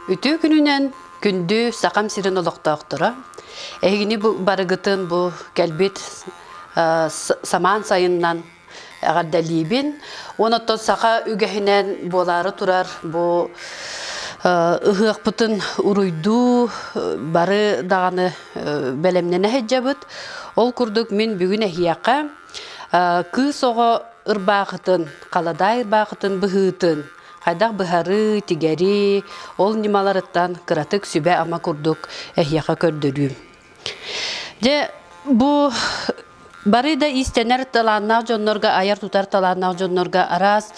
Үтүө күнүнэн күндү Сахам сирин олохтоохторо! Эһигини бу барыгытын бу кэлбит самаан сайынынан эҕэрдэлиибин. Уон оттон саха үгэһинэн буолаары турар бу ыһыахпытын уруйдуу бары даҕаны бэлэмнэнэ сылдьабыт. Ол курдук мин бүгүн эһиэхэ кыыс оҕо ырбаахытын, халадаай ырбаахытын быһыытын хайдах быһарыы, тигэри, ол ньымаларыттан кыратык сүбэ-ама курдук эһиэхэ көрдөрүүм. Дьэ, бу Бары да иистэнэр талааннаах дьоннорго, айар-тутар талааннаах дьоннорго араас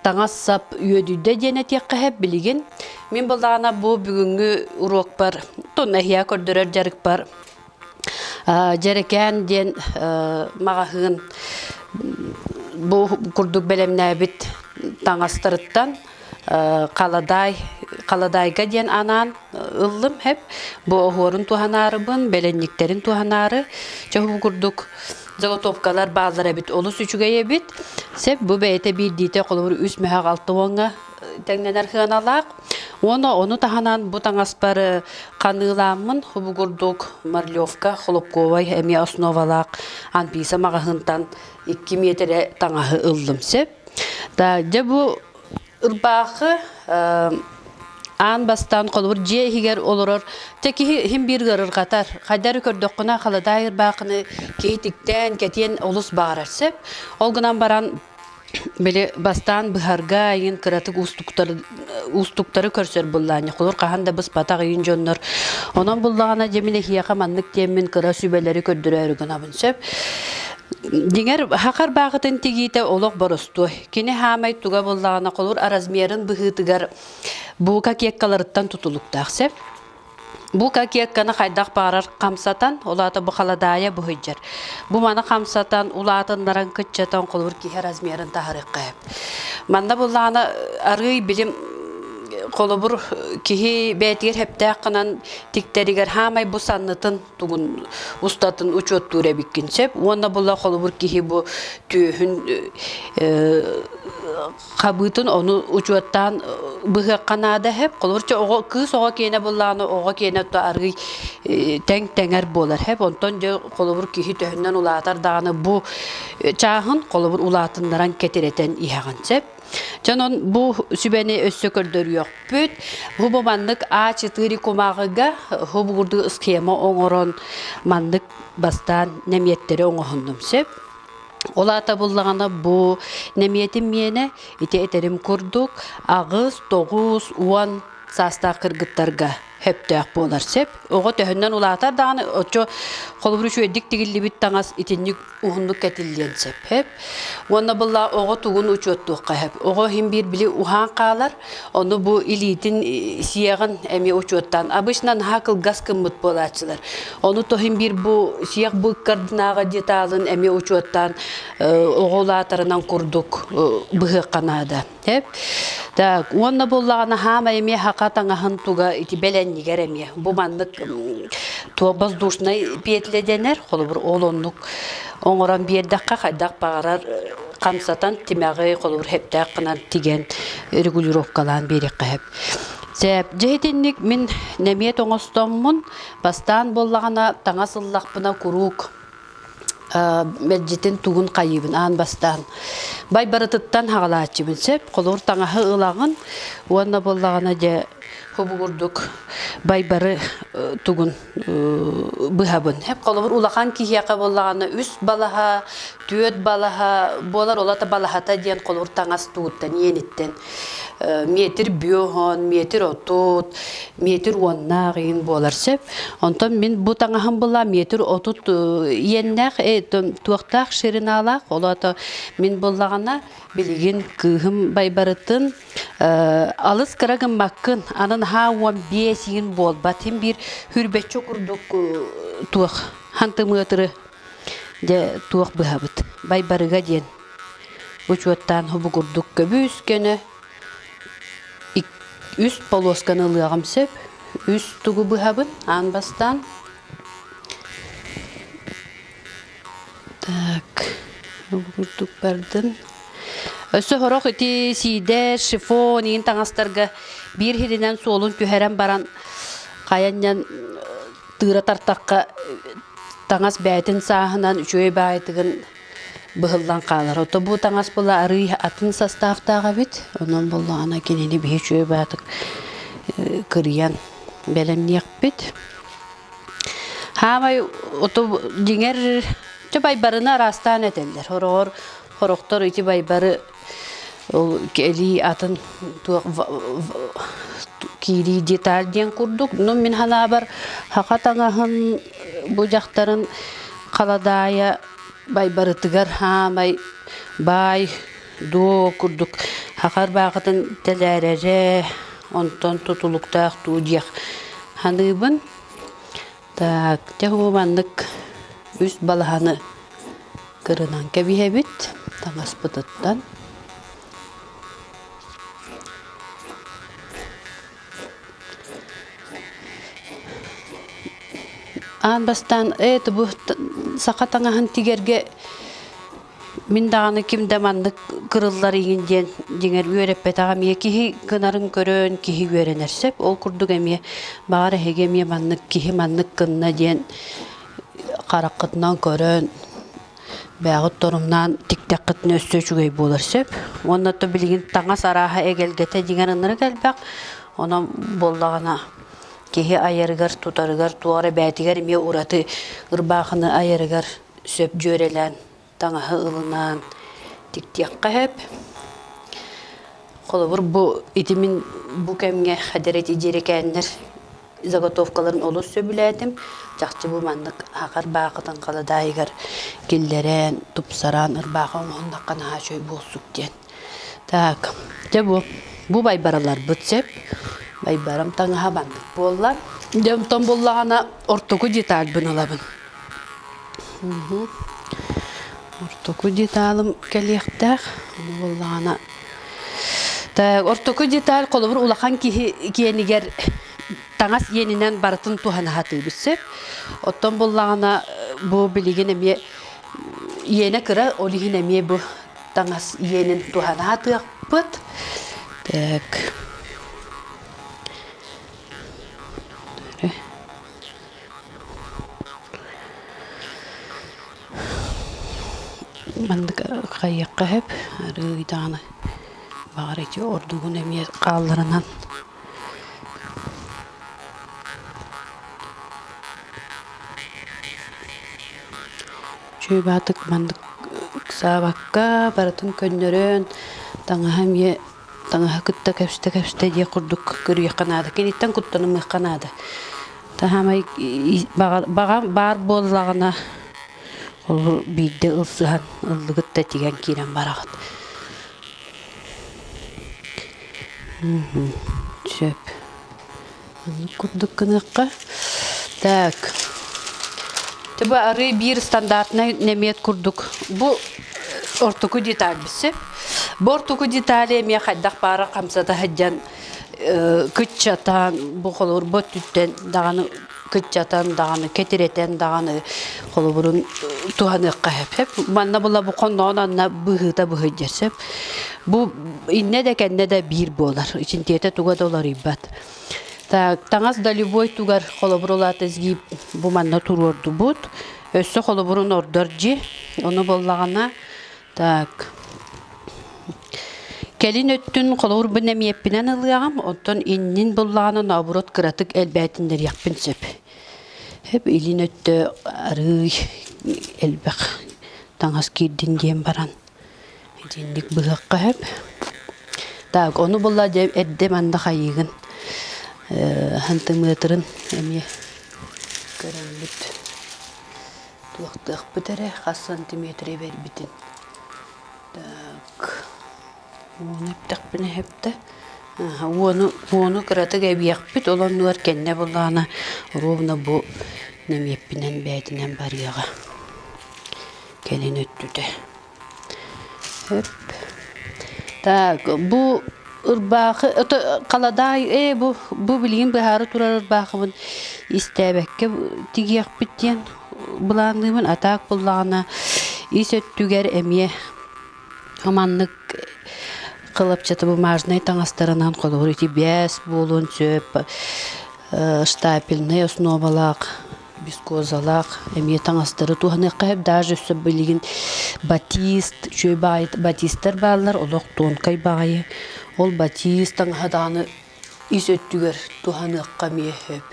таҥас-сап үөдүйдэ диэн этиэххэ сөп билигин. Мин буллаҕына бу бүгүҥҥү уруокпар, тон эһиэхэ көрдөрөр дьарыкпар Дьэрэкээн диэн маҕаһыын бу курдук бэлэмнээбит таҥастарыттан халадаай халадаайга диэн анаан ыллым хэп бу оһуорун туһанаарыбын бэлэнньиктэрин туһанаары чэ бу курдук заготовкалар бааллар эбит олус үчүгэй эбит сеп бу бэйэтэ биирдиитэ холобур үс мөһөх алта уоҥҥа тэҥнэнэр сыаналаах уонна ону таһынан бу таҥаспар ханыылааммын бу курдук марлевка хлопковай эмиэ основалаах анписа маҕаһыынтан икки миэтэрэ таҥаһы ыллым сөп да дьэ бу Ырбаахы аан бастаан холобур дьиэ иһигэр олорор дьэ киһи иһин биир ыарырҕатар хайда эрэ көрдөххүнэ халадаай ырбаахыны киһи тиктээн кэтиэн олус баҕарар сөп ол гынан баран били бастаан быһарга иин кыратык уустуктары уустуктары көрсөр буллаанньа холур хаһан да быспатах иин дьоннор онон буллаҕына дьэ мин эһиэхэ маннык диэммин кыра сүбэлэри көрдөрөөрү гынабын сөп Дьиҥэр, хахар баахытын тигиитэ олох боростуой. Кини хаамай туга буоллаҕына, холур размерын быһыытыгар бу кокеткаларыттан тутулуктаах сөп. Бу кокетканы хайдах баҕарар хамсатан, ол аата бу халадаайа быһыйдьар. Бу маны хамсатан, улаатыннаран, кыччатан, холобур киһи размерын таһарыахха сөп. Манна буллаҕына арыый билим холобур киһи бэйэтигэр сөптөөх гынан тиктэригэр хаамай бу саннытын тугун устатын учуоттуур эбиккин сөп уонна була холобур киһи бу түөһүн хабыытын ону учуоттаан быһыахха наада хэп холобур чэ оҕо кыыс оҕо киэнэ буллааны оҕо киэнэ то арыый тэҥ тэҥэр буолар хэп онтон дьэ холобур киһи төһөннөн улаатар даҕаны бу чааһын холобур улаатыннаран кэтирэтэн иһэҕин сөп Дьэ онон бу сүбэни өссө көрдөрүөхпүт. Бу бу маннык А4 кумааҕыга хубугурдуу схема оҥорон маннык бастаан нэмиэттэри оҥоһуннум сөп. Ол аата буллаҕына бу нэмиэтим миэнэ ити этэрим курдук аҕыс, тоҕус, уон саастаах кыргыттарга сөптөөх буолар сөп. Оҕо төһөннөн улаатар даҕаны оччо холобур үчүгэйдик тигиллибит таҥас итинник уһуннук кэтиллиэн сөп. Сөп. Уонна былла оҕо тугун учуоттуохха сөп. Оҕо иһин биир били уһаан хаалар, ону бу илиитин сиэҕин эмиэ учуоттаан. Обычно наһаа кылгас гыммыт буолааччылар. Ону тоһин биир бу сиэх быыккардынааҕы деталын эмиэ учуоттаан оҕо улаатарынан курдук быһыахха наада. Сөп. Так, уонна буоллаҕына хаамай эмиэ хака таҥаһын туга ити бэлэнньигэр эмиэ. Бу маннык туох воздушнай петля дэнэр, холобур ол оннук оҥорон биэрдэххэ хайдах баҕарар хамсатан тимэҕи холобур хэптээх гынан тигэн регулировкалаан биэриэххэ сөп. Сөп. Дьэ итинник мин нэмиэт оҥостоммун бастаан буоллаҕына таҥас ыллахпына куруук мэлдьитин тугун хайыыбын аан бастаан байбарытыттан хаҕалааччыбын сөп холуур таҥаһы ылаҕын уонна буоллаҕына дьэ хобугурдук байбары тугун быһабын холобур улахан киһиэхэ буоллаҕына үс балаһа түөрт балаһа буолар олата балаһата диэн холобур таҥас тууттан иэниттэн метр бүөһөн, метр отут, метр уоннаах иин буолар сөп. Онтон мин бу таҥаһым була метр отут иэннээх, туохтаах шириналаах, ол ото мин буллаҕына билигин кыыһым байбарытын алыс кыра гыммаккын, аны наһаа уон биэс иин буолбат, иһин биир хүрбэччэ курдук туох хантымыатыры дьэ туох быһабыт байбарыга диэн учуоттаан хобу курдук көбүс көнө. Үс полосканы ылыаҕым сөп. Үс тугу быһабын аан бастаан. Так, бу курдук бардын. Өссө сорох ити сиидэ, шифон иин таҥастарга биир иһитинэн суолун түһэрэн баран хайанньан тыыра тартахха таҥас бэйэтин сааһынан үчүгэй баайытыгын быһыллан хаалар. Ото бу таҥас була арыый атын составтаах эбит. Онон буоллаҕына кинини биһи үчүгэй баатык кырыйан бэлэмниэхпит. Хаамай ото дьиҥэр чэ байбарыны араастаан этэллэр. Хороҕор хорохтор ити байбары ол кэлии атын туох киирии деталь диэн курдук. Ну мин санаабар саха таҥаһын бу дьахтарын халадаайа байбарытыгар хаамай баай дуо курдук саха ырбаахытын тэлээрэрэ онтон тутулуктаах дуу диэх саныыбын. Так, дьэ бу маннык үс балаһаны кырынан кэбиһэбит таҥаспытыттан. Аан бастаан это бу саха таҥаһын тигэргэ мин даҕаны ким да маннык кырыллар игин диэн дьиҥэр үөрэппэтэҕим эмиэ киһи гынарын көрөн киһи үөрэнэр сөп ол курдук эмиэ баҕар эһиги эмиэ маннык киһи маннык гынна диэн хараххытынан көрөн бэйэҕит торумнаан тиктэххитинэ өссө үчүгэй буолар сөп. Уонна то билигин таҥас арааһа эгэлгэтэ дьиҥэр ынырык элбэх. Онон буоллаҕына киһи айарыгар, тутарыгар, туох эрэ бэйэтигэр эмиэ ураты ырбаахыны айарыгар сөп дьүөрэлээн таҥаһы ылынан тиктиэххэ сөп. Холобур, бу ити мин бу кэмҥэ хадэр ити дьиэрэкээннэр заготовкаларын олус сөбүлээтим. Чахчы бу маннык аһаҕар баахытын халадаайыгар киллэрэн, тупсаран ырбаахы оҥоһуннахха наһаа үчүгэй буолсук диэн. Так, дьэ бу, бу байбараларбыт сөп. Байбарам таҥаһа маннык буолла. Дьэ онтон буллаҕына ортоку детальбын ылабын. Ортоку деталым кэлиэхтээх. Ону буоллаҕына Так, ортоку деталь холобур улахан киһи киэнигэр таҥас иэнинэн барытын туһана сатыыбыт сөп. Оттон буллаҕына бу билигин эмиэ иэнэ кыра, ол иһин эмиэ бу таҥас иэнин туһана сатыахпыт. Так. Маннык хайыахха сөп, арыый даҕаны баҕар ити ордугун эмиэ хаалларынан Үчүгэй баатык маннык ыксаабакка барытын көннөрөн таҥаһа эмиэ таҥаһы кытта кэпсэтэ-кэпсэтэ диэх курдук көрүөххэ наада. Киниттэн куттанымыахха наада. Таһаамай баҕа баар буоллаҕына ол биирдэ ылсыһан ыллыгыт да тигэн киирэн бараҕыт. Сөп. Оннук курдук гыныахха. Так. Бу арыы биир стандартнай нэмиэт курдук. Бу ортоку деталь сөп. Бу ортоку детали эмиэ хайдах баара хамсата сылдьан кыччатан, бу холобур бу өттүттэн даҕаны кыччатан даҕаны, кэтирэтэн даҕаны холобурун туһаныахха сөп. Манна була бу хонноон анна быһыыта быһыйдьар сөп. Бу иннэ да кэннэ да биир буолар. Ичинтиэтэ туга да уларыйбат. Так, таҥас да любой тугар холобур улаата изгиб бу манна туруордубут. Өссө холобурун ордор дьи. Ону буоллаҕына так Кэлин өттүн холобурбун эмиэппинэн ылыаҕым, оттон иннин буллаҕына наоборот кыратык элбээтиннэриэхпин сөп. Сөп илин өттө арыый элбэх таҥас киирдин диэн баран итинник быһыахха сөп. Так, ону булла дьэ эрдэ манна хайыыгын хантымыатырын эмиэ көрөммүт туохтуохпут эрэ хас сантиметры бэрбитин. Так, уону эптэхпинэ эптэ. Уону, уону кыратык эбиэхпит, ол оннугар кэннэ буллаҕына ровно бу нэмиэппинэн бээтинэн барыаҕа. Кэлин өттүтэ. Өп. Так, бу. Ырбаахы халадаай ээ бу бу билигин быһаары турар ырбаахыбын истээбэккэ тигиэхпит диэн былаанныыбын атаак буллаҕына ис өттүгэр эмиэ маннык кылапчата бумажнай таҥастарынан холобур ити бээс буолуон сөп штапельнай основалаах вискозалаах эмиэ таҥастары туһаныахха сөп даже өссө билигин батист үчүгэй баҕайы батистар бааллар олох тонкай баҕайы ол батист таҥаһа даҕаны ис өттүгэр туһаныахха эмиэ сөп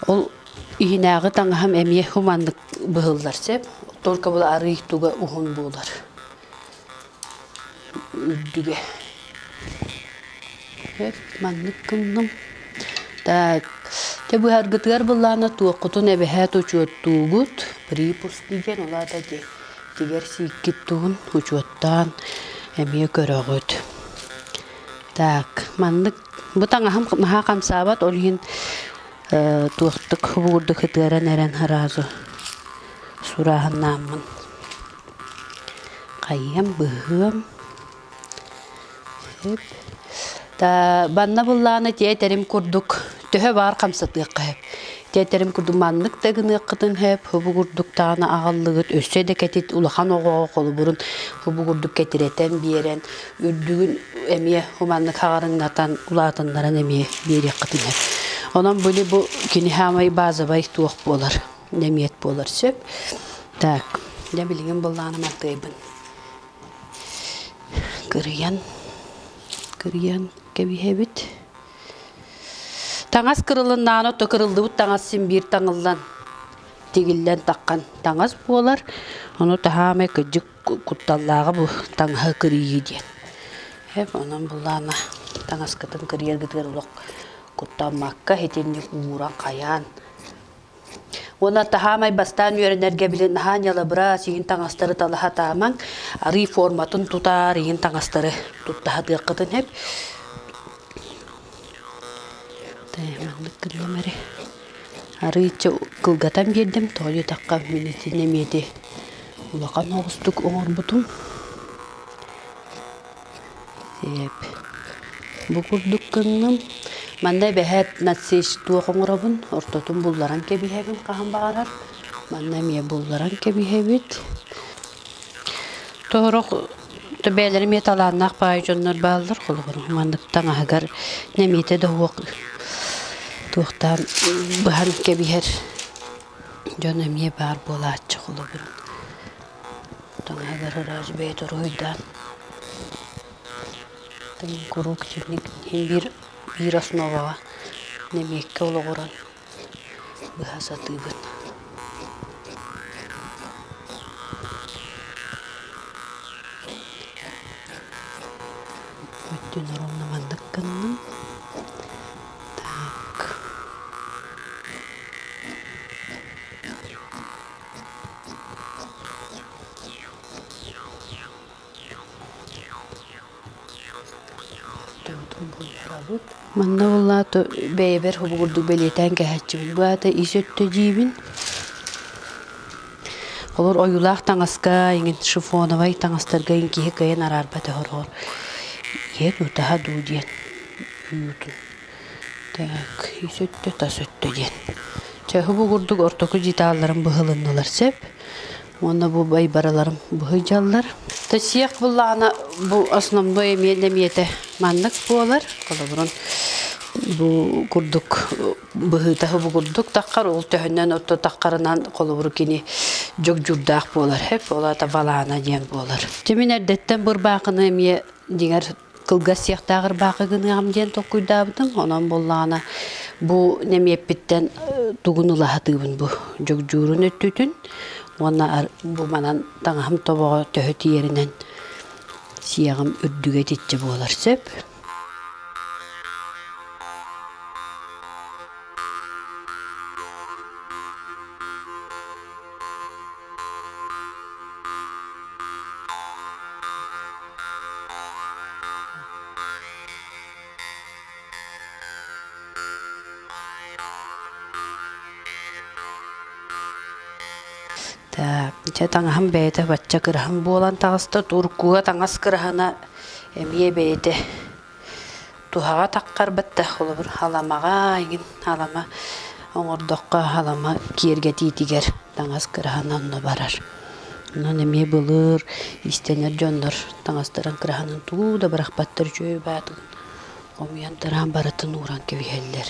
ол иһинээҕи таҥаһым эмиэ хуманнык быһыллар сөп только бұл арый туга уһун буолар үрдүгэ Маннык гынным. Так, дьэ быһаргытыгар былаана туоххутун эбэһээт учуоттуугут. Припуск диэн ол аата тигэр сииккит туһун учуоттаан эмиэ көрөҕүт. Так, маннык бу таҥаһым наһаа хамсаабат, ол иһин туохтук буурдук ытыаран эрэн сразу сурааһыннааммын хайыам, быһыам. Банна буллааны тиэтэрим курдук төһө баар хамсатыахха сөп. Тиэтэрим курдук маннык да гыныаххытын сөп, хубу курдук даҕаны аҕаллыгыт, өссө да кэтит улахан оҕоҕо холобурун хубу курдук кэтирэтэн биэрэн, үрдүгүн эмиэ хуманнык хаҕарыҥнатан улаатыннаран эмиэ биэриэххитин сөп. Онон били бу кини хаамай базовай туох буолар, нэмиэт буолар сөп. Так, дьэ билигин быллааным артыайбын. Кырыйан, кырыйан кэбиһэбит. Таҥас кырылыннаҕына ото кырыллыбыт таҥас син биир таҥыллан, тигиллэн таххан таҥас буолар. Ону таһаамай кырдьык кутталлааҕа бу таҥаһы кырыйыы диэн. Эп онон буллаама таҥаскытын кырыйаргытыгар олох куттаммакка итинник ууран хайаан Уонна таһаамай бастаан үөрэнэргэ били наһаа ньалабыраас иһин таҥастары талаһа таамаҥ, арыы форматын тутаар иһин таҥастары туттаһатыаххытын сөп. Маннык гынным эрэ. Арыычча кылгатан биэрдим, тоҕо диэтэххэ мин итиннэ эмиэ улахан оҕустук оҥорбутум. Сиэп. Бу курдук гынным. Манна эбэһээт надсечь туох оҥоробун, ортотун булларан кэбиһэбин хаһан баҕарар. Манна эмиэ булларан кэбиһэбит. Тоһорох бэйэлэрэ эмиэ талааннаах баай дьоннор бааллар. Холобур, маннык таҥаһыгар нэмиэтэ да уох туохтаан быһан кэбиһэр дьон эмиэ баар буолааччы холобурун. Таҥаһыгар ыраас бэйэтэ уруһуйдаан куруук итинник биир биир основаҕа нэмиэккэ олоҕуран быһа сатыыбын. Өттүн ровно маннык гынным. Так. Манна буоллаҕа бэйэбэр курдук бэлиэтээн кэһээччибин. Бу аата ис өттө диибин. Олор ойуулаах таҥаска, иҥин шифоновай таҥастарга иҥ киһи кыайан араарбат оһороҕор. Иһэ дуу, таһа дуу диэн ойуутун. Так, ис өттө, тас өттө диэн. Чэ, бу курдук ортоку деталларым быһылыннылар сөп. Уонна бу байбараларым быһыйдьаллар. То сиэх буллаҕына бу основной эмиэ нэмиэтэ маннык буолар. Холобурун бу курдук быһыыта бу курдук таххар ол төһөннөн отто таххарынан холобуру кини дьогдьурдаах буолар хэп ол аата балаана диэн буолар. Тимин эрдэттэн бырбаахыны эмиэ дьиҥэр кылгас сиэхтээх ырбаахы гыныаҕым диэн толкуйдаабытым. Онон буоллаҕына бу нэмиэппиттэн тугун ыла сатыыбын бу дьогдьуурун өттүтүн уонна бу манан таҥаһым тобоҕо төһө тиийэринэн сиэҕим үрдүгэ итиччэ буолар сөп. Так, дьэ таҥаһым бэйэтэ бачча кыраһын буолан таҕыста. Туркуга таҥас кыраһына эмиэ бэйэтэ туһаҕа таххарбыт да, холобур, халамаҕа эҥин халама оҥордоххо халама киэргэтиитигэр таҥас кыраһына онно барар. Онон эмиэ былыр иистэнэр дьоннор таҥастарын кыраһынын тугу да бырахпаттар үчүгэй баатын хомуйан тараан барытын ууран кэбиһэллэр.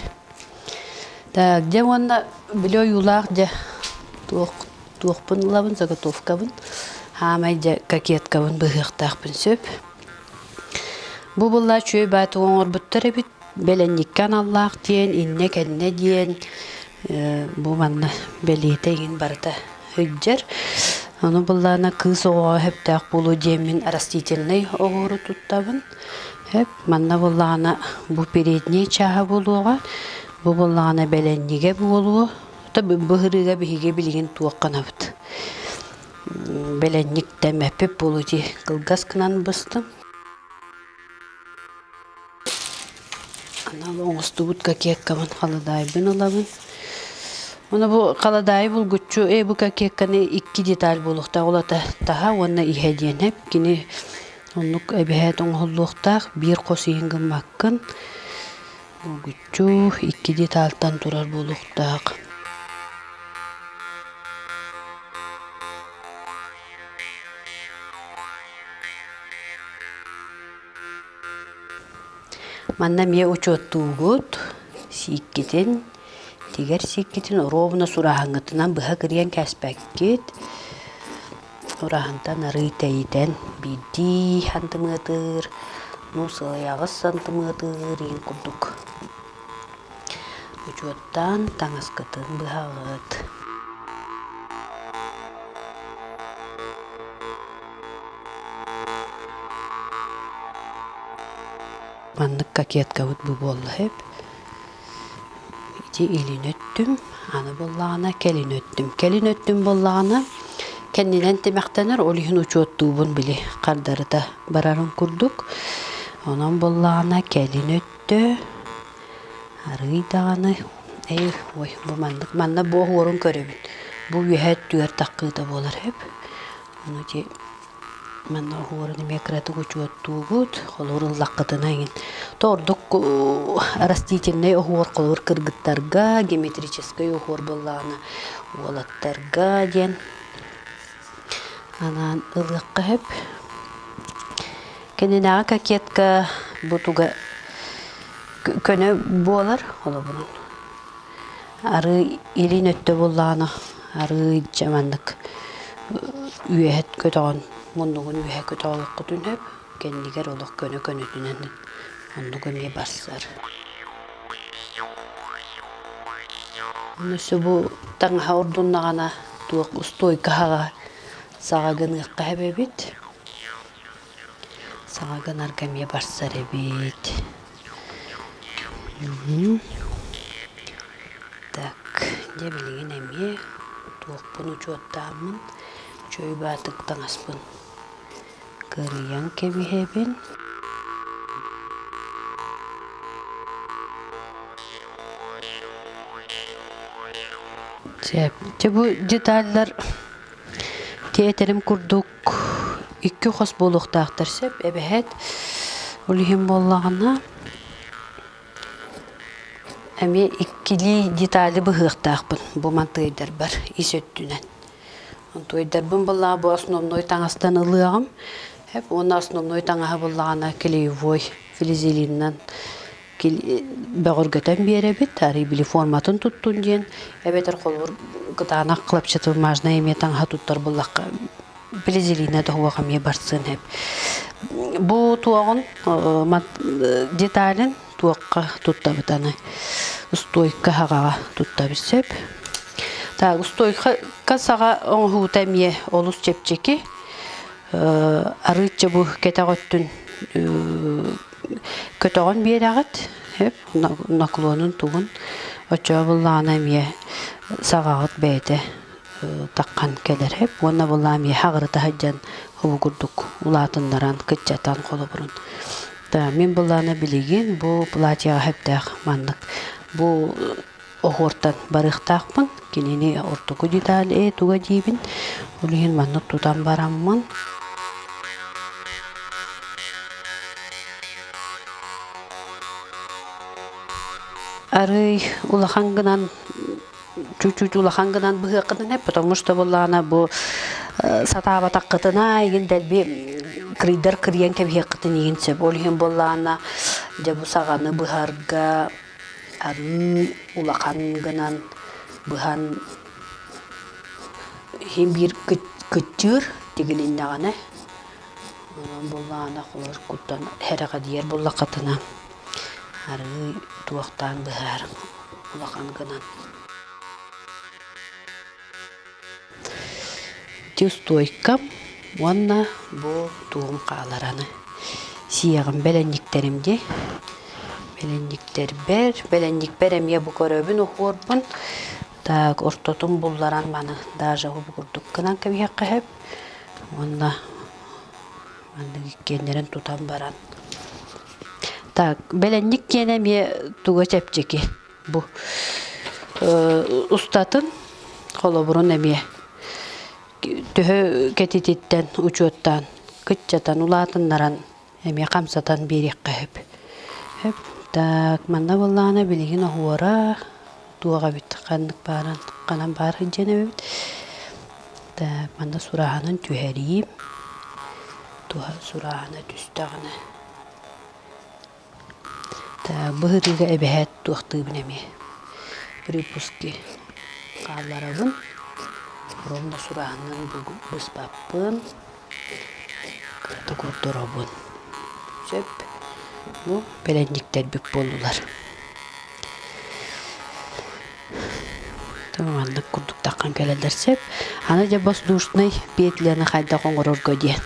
Так, дьэ уонна били ойуулаах дьэ туох туохпун ылабын заготовкабын хаамай дьэ кокеткабын быһыахтаахпын сөп. Бу булла үчүгэй баатыгы оҥорбуттар эбит. Бэлэнньиккэ аналлаах диэн, иннэ-кэннэ диэн бу манна бэлиэтэ иҥин барыта сылдьар. Ону буллаана кыыс оҕоҕо сөптөөх буолуо диэммин растительнай оҕуору туттабын. Сөп. Манна буоллаҕына бу передняй чааһа буолуоҕа, бу буоллаҕына бэлэнньигэ буолуо. Быһырыыга биһиги билигин туохханабыт. Бэлэнньик дэмэппит буолуо дии кылгас гынан быстым. Анал оҥостубут кокеткабын халадаайбын ылабын. Уонна бу халадаайы булгуччу э бу кокетканы икки деталь буолуохтаах ол ата таһа уонна иһэ диэн эп кини оннук эбэһээт оҥоһуллуохтаах биир хос иһин гыммаккын булгуччу икки детальтан турар буолуохтаах. Манна эмиэ учуоттуугут сииккитин, тигэр сииккитин оруобуна сурааһыҥҥытынан быһа кырыйан кээспэккит. Ураһантан арыы тэйитэн биирдии сантымыатыр, ну сылайаҕыс сантымыатыр иин курдук учуоттаан таҥаскытын быһаҕыт. Маннык кокеткабыт бу буолла сөп. Ити илин өттүм, аны буоллаҕына кэлин өттүм. Кэлин өттүм буоллаҕына кэннинэн тимэхтэнэр, ол иһин учуоттуубун били хардарыта барарын курдук. Онон буоллаҕына кэлин өттө арыый даҕаны эй ой бу маннык манна бу оһуорун көрөбүн. Бу үөһэ өттүгэр таххыыта буолар сөп. Ону ити Манна оһуорун эмиэ кыратык учуоттуугут, холобур ыллаххытына эҥин. То ордук растительнай оһуор холобур кыргыттарга, геометрическай оһуор буоллаҕына уолаттарга диэн анаан ылыахха сөп. Кэннинээҕи кокетка бу туга көнө буолар холобурун. Арыы илин өттө буоллаҕына арыы дьэ маннык үөһэ көтөҕөн муннугун үөһэ көтөҕүөххүтүн сөп кэннигэр олох көнө-көнөтүнэн оннук эмиэ барсар. Ону өссө бу таҥаһа ордуннаҕына туох устуойкаһаҕа саҕа гыныахха сөп эбит. Саҕа гынарга эмиэ барсар эбит. Так, дьэ билигин эмиэ туохпун учуоттааммын, чөй баатык таҥаспын кырыйан кэбиһэбин. Чэ, дьэ бу деталлар тиэтэрим курдук икки хос буолуохтаахтар сөп эбэһээт ол иһин буоллаҕына эмиэ иккилии детали быһыахтаахпын бу мантыайдарбар ис өттүнэн Онтуойдарбын буоллаҕа бу основной таҥастан ылыаҕым уонна основной таҥаһы буоллаҕына клеевой флизелинынан бөҕөргөтөн биэрэбит арый били форматын туттун диэн эбэтэр холобур кытаанах хлопчатобумажнай эмиэ таҥаһа туттар буоллахха флизелина тоһуох эмиэ барсыан сөп бу туоҕун деталин туохха туттабыт аны устуойка хаҕаҕа туттабыт сөп так устуойка саҕа оҥоһуута эмиэ олус чэпчэки арыычча бу кэтэх өттүн көтөҕөн биэрэҕит сөп наклонун тугун оччоҕо буллаҕына эмиэ саҕаҕыт бэйэтэ таххан кэлэр сөп уонна буллаҕа эмиэ хаҕырыта сылдьан хобу курдук улаатыннаран кыччатан холобурун да мин буллаҕына билигин бу платьеҕа сөптөөх маннык бу. оһуортан барыахтаахпын. Кинини ортоку деталь ээ туга диибин. Ол иһин маннык тутан бараммын. Арыый улахан гынан чуть-чуть улахан гынан быһыаххытын эп, потому что буоллаҕына бу сатаабатаххытына игин дэлби кырыйдар кырыйан кэбиһиэххитин игин сөп. Ол иһин буоллаҕына дьэ бу саҕаны быһарга арыы улахан гынан быһан иһин биир кыччыыр тигилиннэҕинэ онон буоллаҕына холор куттан эрэҕэдийэр буоллаххытына арыы туохтаан быһаар улахан гынан Ити устуойкам уонна бу туом хаалараны сиэҕим бэлэнньиктэрим дии. Бэлэнньиктэрбэр, бэлэнньикпэр эмиэ бу көрөбүн уһуорбун. Так ортотун булларан маны даже бу курдук гынан кэбиһиэххэ сөп. Уонна маннык иккиэннэрин тутан баран. Так бэлэнньик киэнэ эмиэ туга чэпчэки. Бу устатын холобурун эмиэ төһө кэтититтэн учуоттаан кыччатан улаатыннаран эмиэ хамсатан биэриэххэ сөп. Сөп. Так манна буоллаҕына билигин оһуора туох эбит ханнык бааран ханан баар сылдьан эбит. Так манна сурааһынын түһэриим. Туһа сурааһына түстэҕинэ Быһыытыыга эбэһээт туохтуубун эмиэ припуски хаалларабын, ровно сурааһынан быспаппын, кытта курдоробун. Сөп. Бу бэлэнньиктэрбит буоллулар. Маннык курдук таххан кэлэллэр сөп. Аны дьэ воздушнай петляны хайдах оҥорорго диэн.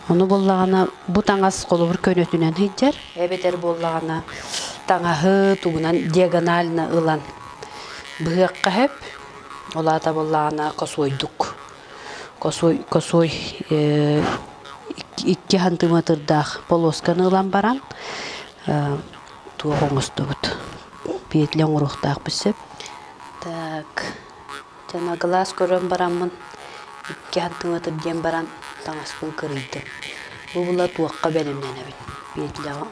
Ону буоллаҕына бу таҥас холобур көнөтүнэн сылдьар, эбэтэр буоллаҕына таҥаһы тугунан диагонально ылан быһыахха сөп. Ол аата буоллаҕына косуойдук. Косуой, косуой икки сантиметрдаах полосканы ылан баран туох оҥостубут петля оҥоруохтаахпыт сөп. Так, дьэ глаз көрөн бараммын икки сантиметр диэн баран таҥаспын кырыйдым. Бу була туохха бэлэмнэнэбин? Петляҕа.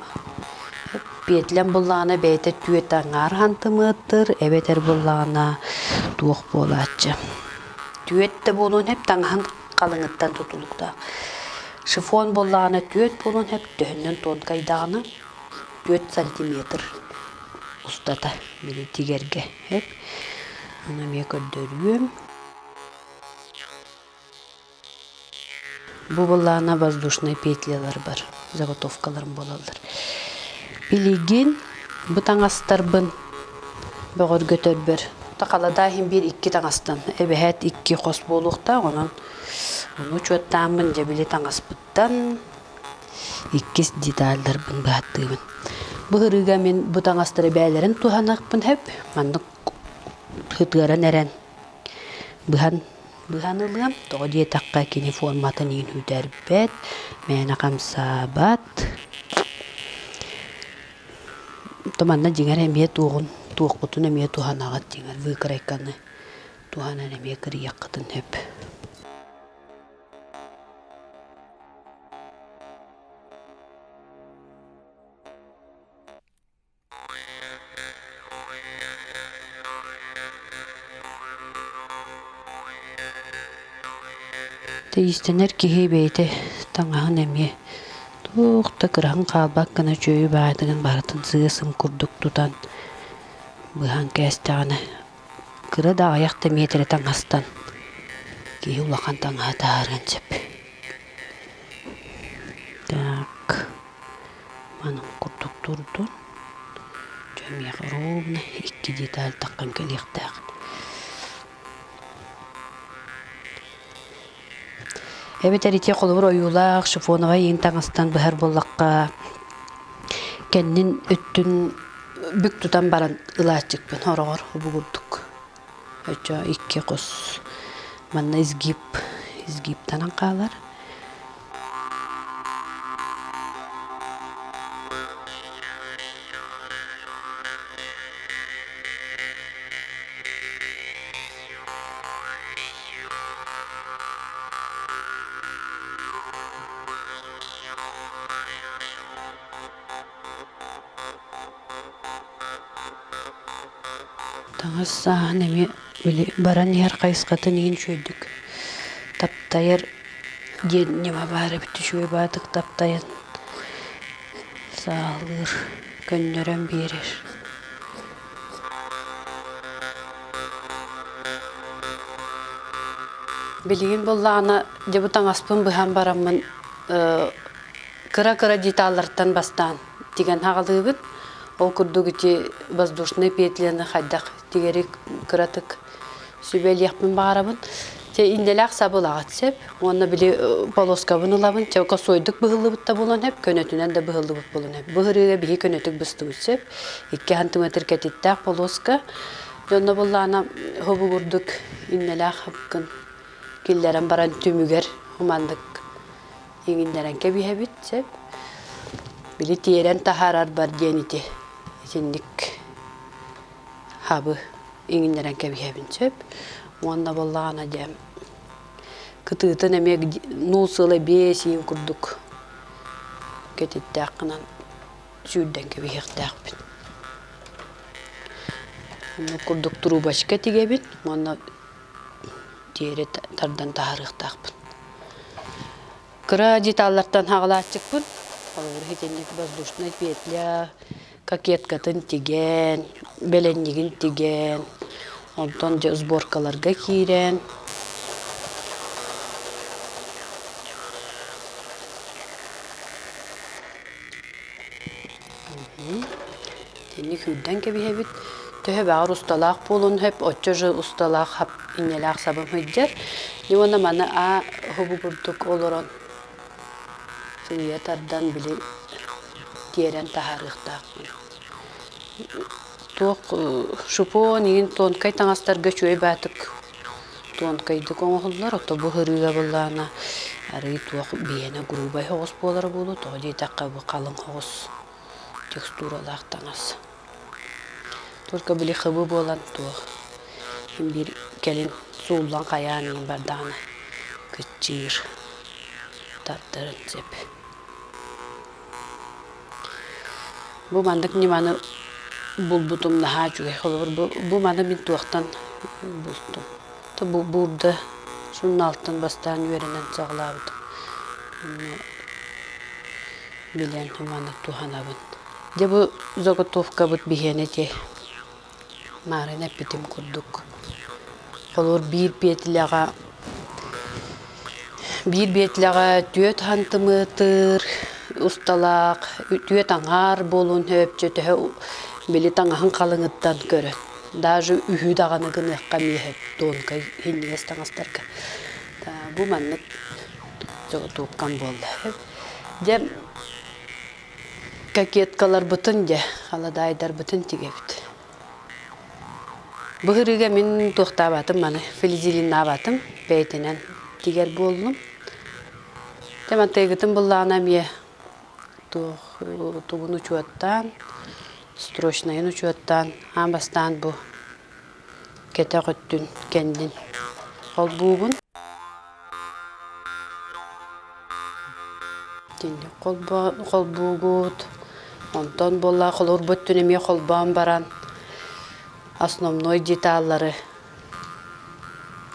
Петлям буллаҕына бэйэтэ түөрт аҥаар сантиметр, эбэтэр буллаҕына туох буолааччы. Түөрт да буолуон сөп таҥаһын халыҥыттан тутулуктаах. Шифон буоллаҕына түөрт буолуон сөп, төһөннөн тонкайдаҕына түөрт сантиметр устата били тигэргэ сөп. Ону эмиэ көрдөрүөм. Бу былаана воздушнай петлялар бар, заготовкаларым буолаллар. Билигин бу таҥастарбын бөҕөргөтөрбөр халада иһин биир икки таҥастан эбэһээт икки хос буолуохтаах, онон ону учуоттааммын дьэ били таҥаспыттан иккис деталларбын быһаттыыбын. Бу ырыыга мин бу таҥастары бэйэлэрин туһаныахпын сөп. Маннык ытыаран эрэн быһан быһан ылыам. Тоҕо диэтэххэ кини форматын иин сүтэрбэт, мээнэ хамсаабат. То манна дьиҥэр эмиэ туоҕун туохпутун эмиэ туһанаҕыт дьиҥэр выкройканы туһанан эмиэ кырыйыаххытын сөп. Иистэнэр киһи бэйэтэ таҥаһын эмиэ туох да кыраһын хаалбат гына үчүгэйи баайдыгын барытын сыа-сым курдук тутан быһан кээстэҕинэ Кыра да аҕыйах да миэтэрэ таҥастан киһи улахан таҥаһы таһаарыан сөп. Так, манан курдук турдун. Дьэ миэхэ ровно икки деталь таххан кэлиэхтээх. Эбэтэр ити холобур ойуулаах шифоновай иин таҥастан быһар буоллахха кэннин өттүн бүк тутан баран ылааччыкпын хороҕор бу курдук оччо икки хос манна изгиб изгибтанан хаалар Таҥас сааһын эмиэ били баран иһэр хайысхатын иһин үчүгэйдик таптайар диэн ньыма баар эбит үчүгэй баатык таптайан сааһылыыр, көннөрөн биэрэр. Билигин буоллаҕына дьэ бу таҥаспын быһан бараммын кыра-кыра деталлартан бастаан тигэн хаҕалыыбын. Ол курдук ити воздушнай петляны хайдах тигэри кыратык сүбэлиэхпин баҕарабын. Чэ иннэлээх сабылаҕыт сөп уонна били полоскабын ылабын. Чэ косойдук быһыллыбыт да буолуон сөп, көнөтүнэн да быһыллыбыт буолуон сөп. Бу ырыыга биһи көнөтүк быстыбыт сөп. 2 сантиметр кэтиттээх полоска. Дьонно буллаана хобу курдук иннэлээх хапкын киллэрэн баран түмүгэр хуманнык иҥиннэрэн кэбиһэбит сөп. Били тиэрэн таһаарарбар диэн ити итинник хабы иҥиннэрэн кэбиһэбин сөп. Уонна буоллаҕына дьэ кытыытын эмиэ нуул сыала биэс иин курдук кэтиттээх гынан сүүрдэн кэбиһиэхтээхпин. Оннук курдук трубочка тигэбин уонна тиэрэ тардан таһаарыахтаахпын. Кыра деталлартан хаҕалааччыкпын. Холобур, итинник воздушная петля, кокеткатын тигэн, бэлэнньигин тигэн, онтон дьэ сборкаларга киирэн. Итинник сүүрдэн кэбиһэбит. Төһө баҕар усталаах буолуон сөп, оччо же усталаах хап инньэлээх сабым сылдьар. Уонна маны аа хобу курдук олорон сыыйа тардан били тиэрэн таһаарыахтаахпын. Туох шипон иһин тонкай таҥастарга үчүгэй баатык тонкайдык оҥоһуллар, ото бу ырыа былаана арыый туох биһиэнэ грубай соҕус буолара буолуо, тоҕо диэтэххэ бу халыҥ соҕус текстуралаах таҥас. Только били хыбы буолан туох биир кэлин сууллан хайаан иһин бардаҕына кыччыыр тардарын сөп. Бу маннык ньыманы булбутум наһаа үчүгэй. Холобур, бу, бу маны мин туохтан бултум. Бу буурда сурунаалтан бастаан үөрэнэн саҕалаабытым. Билэн маннык туһанабын. Дьэ бу заготовкабыт биһиэнэ ити маарын эппитим курдук. Холобур биир петляҕа биир биэтлэҕэ түөрт хантымыытыр усталаах түөрт аҥаар буолуон сөп чэ төһө били таҥаһын халыҥыттан көрөн даже үһү даҕаны гыныахха эмиэ сөп тонкай иһинньигэс таҥастарга бу маннык заготовкам буолла дьэ кокеткаларбытын дьэ халадаайдарбытын тигэбит Быһырыыга мин туохтаабатым маны, филизилиннаабатым, бэйэтинэн тигэр буоллум. Дьэ мантыйгытын буллаҕына эмиэ туох тугун учуоттаан, строчнайын учуоттаан, аан бастаан бу кэтэх өттүн кэннин холбуубун. Итинник холбуугут, онтон буолла холуурбут өттүн эмиэ холбоон баран основной деталлары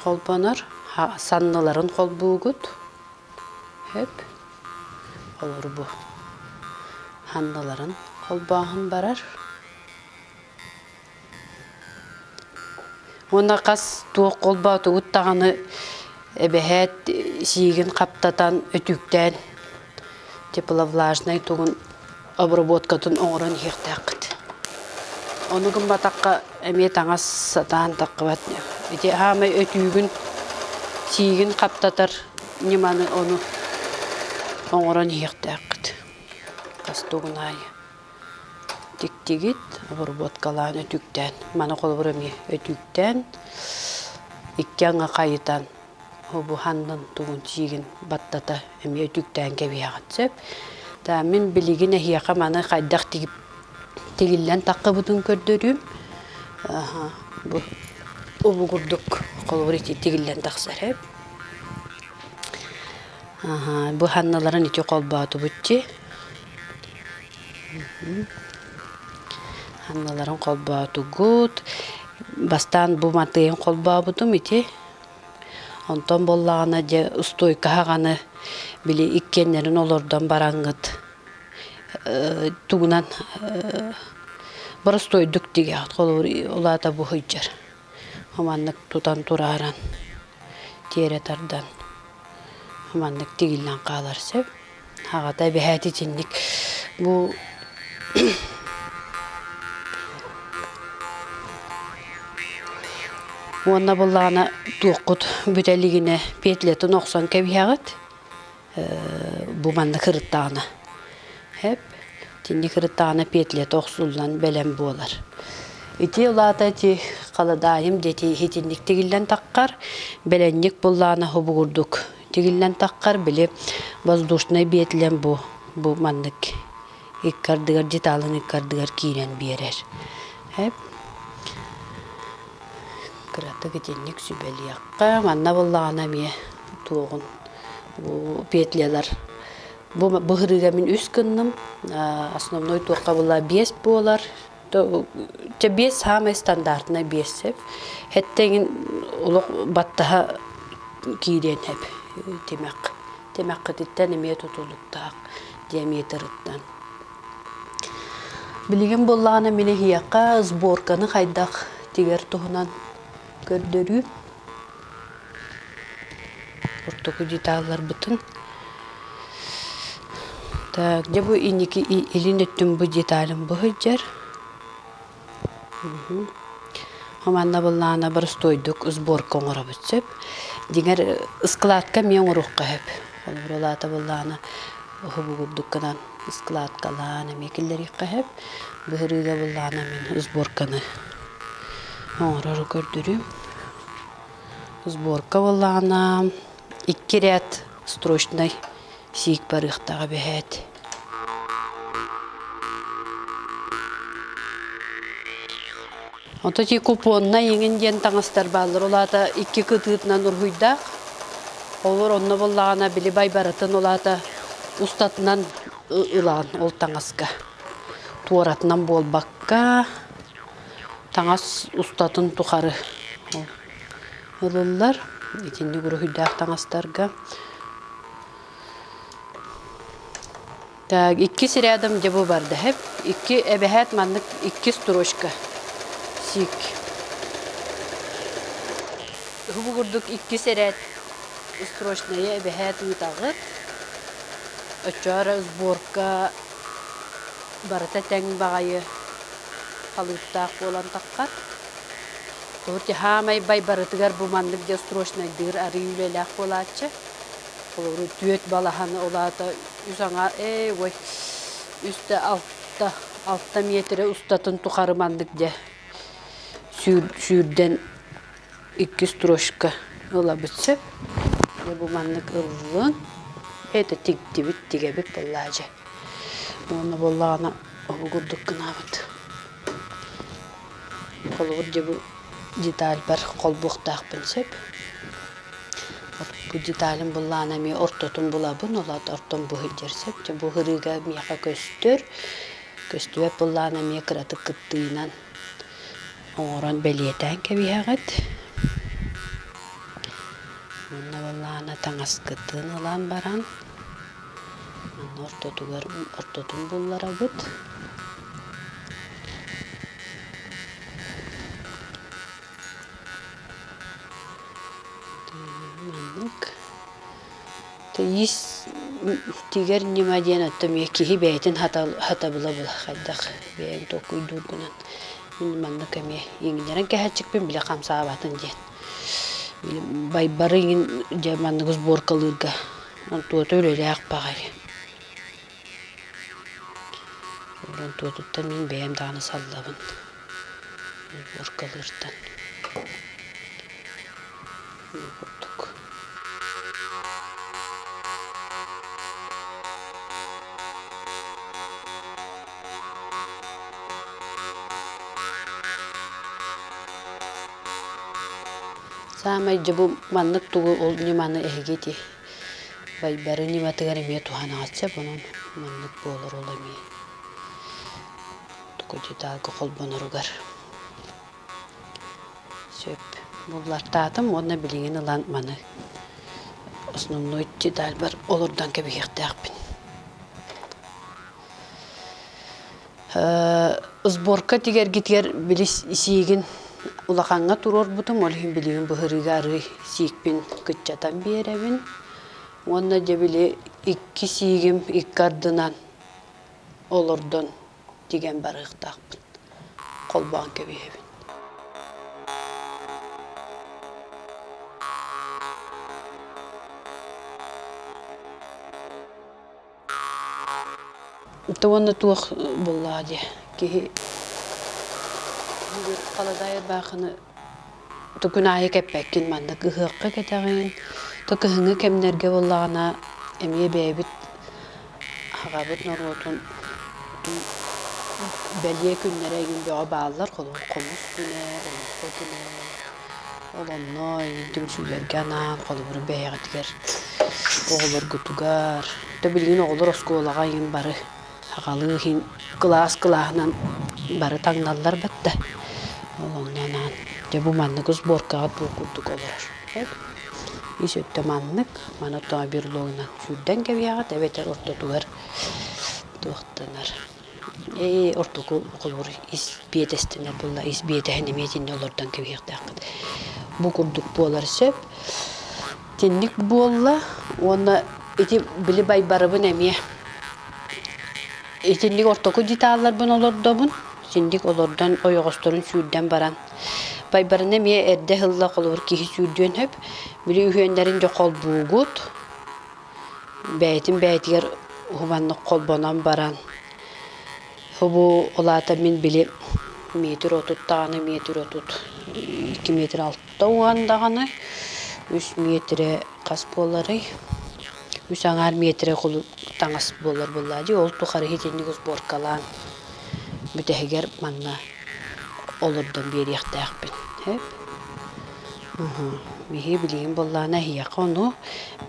холбонор, санныларын холбуугут, сөп. Холобур бу санныларын холбооһун барар. Уонна хас туох холбоотугут даҕаны эбэһээт сиигин хаптатан, өтүүктээн тепловлажнай тугун обработкатын оҥорон иһиэхтээххит. Ону гымматахха эмиэ таҥас сатаан таххыбат. Ити аамай өтүүгүн сиигин хаптатар ньыманы ону оҥорон иһиэхтээххит. Хас тугун аайы. Тиктигит, обработкалаан, өтүүктээн. Маны холобур эмиэ өтүүктээн, икки аҥы хайытан, бу ханнын тугун сиигин баттата эмиэ өтүүктээн кэбиһэҕит сөп. Да мин билигин эһиэхэ маны хайдах тигиллэн таххыбытын көрдөрүүм. Бу убу курдук холобур ити тигиллэн тахсар эбит. Бу ханналарын ити холбоотубут дии. Анналарын холбоотугут. Бастаан бу матыйын холбообутум ити. Онтон буоллаҕына дьэ устуойкаһаҕаны били иккиэннэрин олордон бараҥҥыт тугунан боростуойдук тигэҕит холобур ол аата бу сылдьар маннык тутан турааран тиэрэ тардан маннык тигиллэн хаалар сөп аҕата эбэһээт итинник бу уонна былаана туоххут бүтэ илигинэ петлятын охсон кэбиһэҕит бу манна кырыттаҕына Эп итинник кырыттаҕына петлята охсуллан бэлэм буолар. Ити улаата ити халадаайым диэти итинник тигиллэн таххар, бэлэнньик буллаана хобугурдук тигиллэн таххар, били воздушнай биэтилэн бу бу маннык икки ардыгар деталын икки ардыгар киирэн биэрэр. Эп кыратык итинник сүбэлиэххэ, манна буллаҕына эмиэ туоҕун бу петлялар Бу быһырыыга мин үс гынным. Основной туохха була биэс буолар. Чэ биэс саамай стандартнай биэс сөп. Хэттэ олох баттаһа киириэн хэп тимэх. Тимэххититтэн эмиэ тутулуктаах диаметрыттан. Билигин буоллаҕына мин эһиэхэ сборканы хайдах тигэр туһунан көрдөрүү. Ортоку деталларбытын. Так, дьэ бу инники илин өттүн бу деталым бу сылдьар. Манна былаана боростуойдук сборка оҥоробут сөп. Дьиҥэр ыскылаатка эмиэ оҥоруохха сөп. Холобур, улаата былаана уһубугурдук гынан ыскылаткалаан эмиэ киллэриэххэ сөп. Быһырыыга былаана мин сборканы оҥорору көрдөрүүм. Сборка буоллаҕына икки ряд строчнай сиик барыахтаах эбэһээт. Ото ти купоннай иҥин диэн таҥастар бааллар. Ол аата икки кытыытынан уруһуйдаах. Олор онно буоллаҕына били байбарытын ол аата устатынан ылаан ол таҥаска. Туоратынан буолбакка таҥас устатын тухары ылыллар. Итинник уруһуйдаах таҥастарга. Так, иккис рядом дьэ бу барда хэп. Икки эбэһээт маннык икки строчка сиик. Бу курдук иккис эрээт строчная эбэһээт ыытаҕыт. Оччоро сборка барыта тэҥ баҕайы халыыптаах буолан таххар. Туһути хаамай бай барытыгар бу маннык дьэ срочнайдыыр арыы үлэлээх буолааччы. Холобуру түөт балаһаны ол аата үс аҥаа ээ ой үстэ алта алта миэтэрэ устатын тухары маннык дьэ сүүрдэн икки строчка ылабыт сөп. Дьэ бу маннык ыллын. Это тигдибит тигэбит буоллаа дьэ. Уонна буоллаҕына ол курдук гынабыт. Холобур дьэ бу детальбар холбуохтаахпын сөп. Бу деталым буллаҕына эмиэ ортотун булабын, ол аата ортон бу сылдьар сөп. Дьэ бу ырыыга миэхэ көстөр. Көстүбэт буллаҕына эмиэ кыратык кыптыыйынан оҥорон бэлиэтээн кэбиһэҕит. Уонна буоллаҕына таҥаскытын ылан баран Манна ортотугар ортотун булларабыт. Маннык. Иис тигэр ньыма диэн оттон эмиэ киһи бэйэтин хатабыла була хайдах бэйэҥ толкуйдуургунан мин маннык эмиэ иҥнэрэн кэһэччикпин бile хамсаабатын диэн байбары иҥин дьэ маннык сборкалыырга Онтуота үлэлээх баҕайы. Онтуотуттан мин бэйэм даҕаны саллабын. Уборкалыыртан. Бу курдук. Саамай дьэ бу маннык тугу ол ньыманы эһиги ити Байбары ньыматыгар эмиэ туһанаҕыт сөп, онон маннык буолар ол эмиэ тугу детальга холбоноругар. Сөп. Буллартаатым уонна билигин ылан маны основной детальбар олордон кэбиһиэхтээхпин. Сборка тигэргитигэр били сиигин улахаҥҥа туруорбутум, ол иһин билигин быһырыыга арыый сиикпин кыччатан биэрэбин. Уонна дьэ били икки сиигим икки ардынан олордон тигэн барыахтаахпын. Холбоон кэбиһэбин. Уонна туох буоллаҕа дии киһи халадаай ырбаахыны күн аайы кэппэккин маннык ыһыахха кэтэҕин то кыһыҥҥы кэмнэргэ буоллаҕына эмиэ бэйэбит аҕабыт норуотун бэлиэ күннэрэ эҥин бөҕө бааллар холобур хомус күнэ олоҥхо күнэ Ол онно түмсүүлэргэ анаан, холобур, бэйэҕитигэр, оҕолоргутугар, то билигин оҕолор оскуолаҕа иһин бары аҕалыы иһин кылаас кылааһынан бары таҥналлар батта. Ол онно анаан дьэ бу маннык сборкаҕа туох курдук олорор. Ис өттө маннык, маны оттоҕо берлогунан сүүрдэн кэбиһэҕит эбэтэр ортотугар туохтанар Ээ, ортоку холобур ис биэтэстэнэр буолла, ис биэтэһин эмиэ итиннэ олордон кэбиһиэхтээххит. Бу курдук буолар сөп. Итинник буолла уонна ити били байбарыбын эмиэ итинник ортоку деталларбын олордобун. Итинник олордон ойоҕосторун сүүрдэн баран байбарына эмиэ эрдэ ыһылла холобур киһи сүүрдүөн сөп. Били үһүөннэрин дьэ холбуугут. Бэйэтин бэйэтигэр уһуманнык холбонон баран, бу ол аата мин били метр 30 даҕаны, метр 30, 2 метр 60 даҕаны, үс миэтирэ хас буоларый? Үс аҥаар миэтирэ таҥас буолар буоллаа дии, ол тухары итинник сборкалаан бүтэһигэр манна олордон биэриэхтээхпин. Сөп. Биһиги билигин буоллаҕына эһиэхэ ону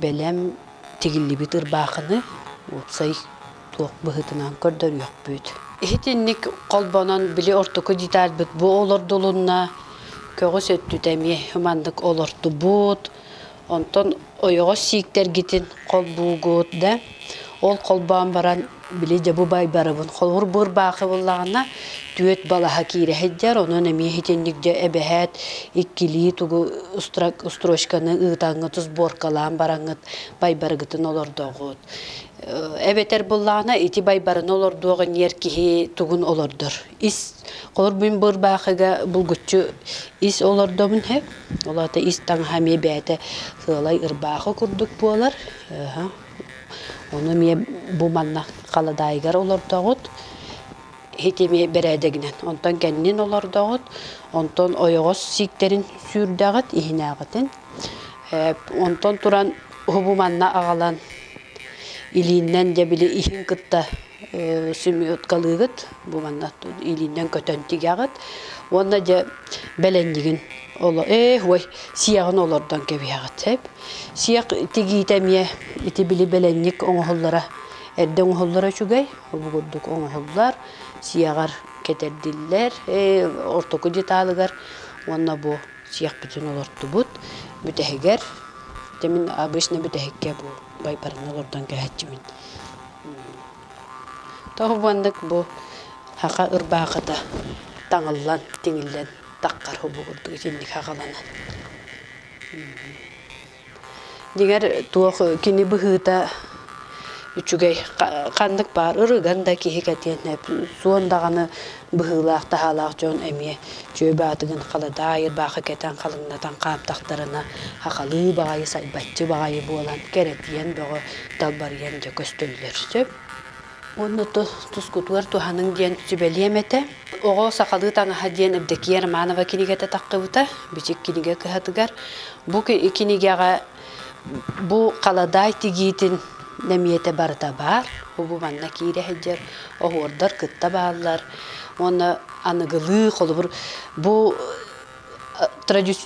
бэлэм тигиллибит ырбаахыны уопсай туох быһыытынан көрдөрүөхпүт. Итинник холбонон били ортоку детальбыт бу олордулунна, көҕүс өттүтэ эмиэ маннык олортубут. Онтон ойоҕос сииктэргитин холбуугут да, ол холбоон баран били дьэ бу байбарыбын холобур бу ырбаахы буллаҕына түөт балаһа киирэ сылдьар, онон эмиэ итинник дьэ эбэһээт иккилии тугу строчканы ыытаҥҥыт сборкалаан бараҥҥыт байбарыгытын олордоҕут. Эбэтэр буллаҕына ити байбарыны олордуох инниэр киһи тугун олордор. Ис холобур мин бу ырбаахыга булгуччу ис олордобун һэ. Ол аата ис таҥаһа эмиэ бэйэтэ сыалай ырбаахы курдук буолар. Ону эмиэ бу манна халадаайыгар олордоҕут. Ити эмиэ бэрээдэгинэн. Онтон кэннин олордоҕут. Онтон ойоҕос сииктэрин сүүрдэҕит, иһинээҕитин. Онтон туран уһу манна аҕалан илииннэн дьэ били иһин кытта сымыыткалыыгыт, бу манна илииннэн көтөн тигэҕит уонна дьэ бэлэнньигин ээ ой сиэҕин олордон кэбиһэҕит сөп. Сиэх тигиитэ эмиэ ити били бэлэнньик оҥоһуллара эрдэ оҥоһуллара үчүгэй, бу курдук оҥоһуллар, сиэҕэр кэтэрдиллэр, ээ ортоку деталыгар уонна бу сиэхпитин олортубут бүтэһигэр дьэ мин обычно бүтэһиккэ бу байбарын олордон кэһэччибин. Тоҕо маннык бу саха ырбаахыта таҥыллан, тиҥиллэн таххар бу курдук итинник хаҕаланан. Дьиҥэр туох кини быһыыта үчүгэй ханнык баар ырыган да киһи кэтиэн суон даҕаны быһыылаах таһаалаах дьон эмиэ чүө баатыгын халадаай ырбаахы кэтэн халыҥнатан хаамтахтарына хахалыы баҕайы сайбаччы баҕайы буолан кэрэтийэн бөҕө далбарыйан дьэ көстөллөр сөп. Уонна тускутугар туһаныҥ диэн сүбэлиэм этэ. Оҕо сахалыы таҥаһа диэн Евдокия Романова кинигэтэ таххыбыта Бичик кинигэ кыһатыгар. Бу кинигэҕэ бу халадаай тигиитин нэмиэтэ барыта баар. Бу манна киирэ сылдьар оһуордар кытта бааллар. Уонна аныгылыы холобур бу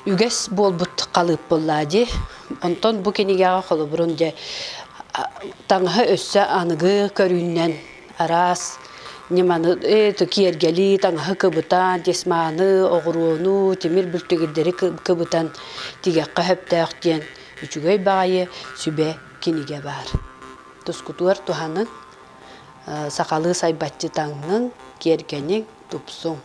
үгэс буолбут халыып буоллаа дии. Онтон бу кинигэҕэ холобурун дьэ таҥаһы өссө аныгы көрүүнэн араас ньыманы киэргэли, таҥаһы кыбытан, тесьманы, оҕуруону, тимир бүлтүгүрдэри кыбытан тигэххэ сөптөөх диэн үчүгэй баҕайы сүбэ кинигэ баар. Тускутугар туһаныҥ, сахалыы сайбаччы таҥныҥ, киэргэниҥ, тупсуҥ.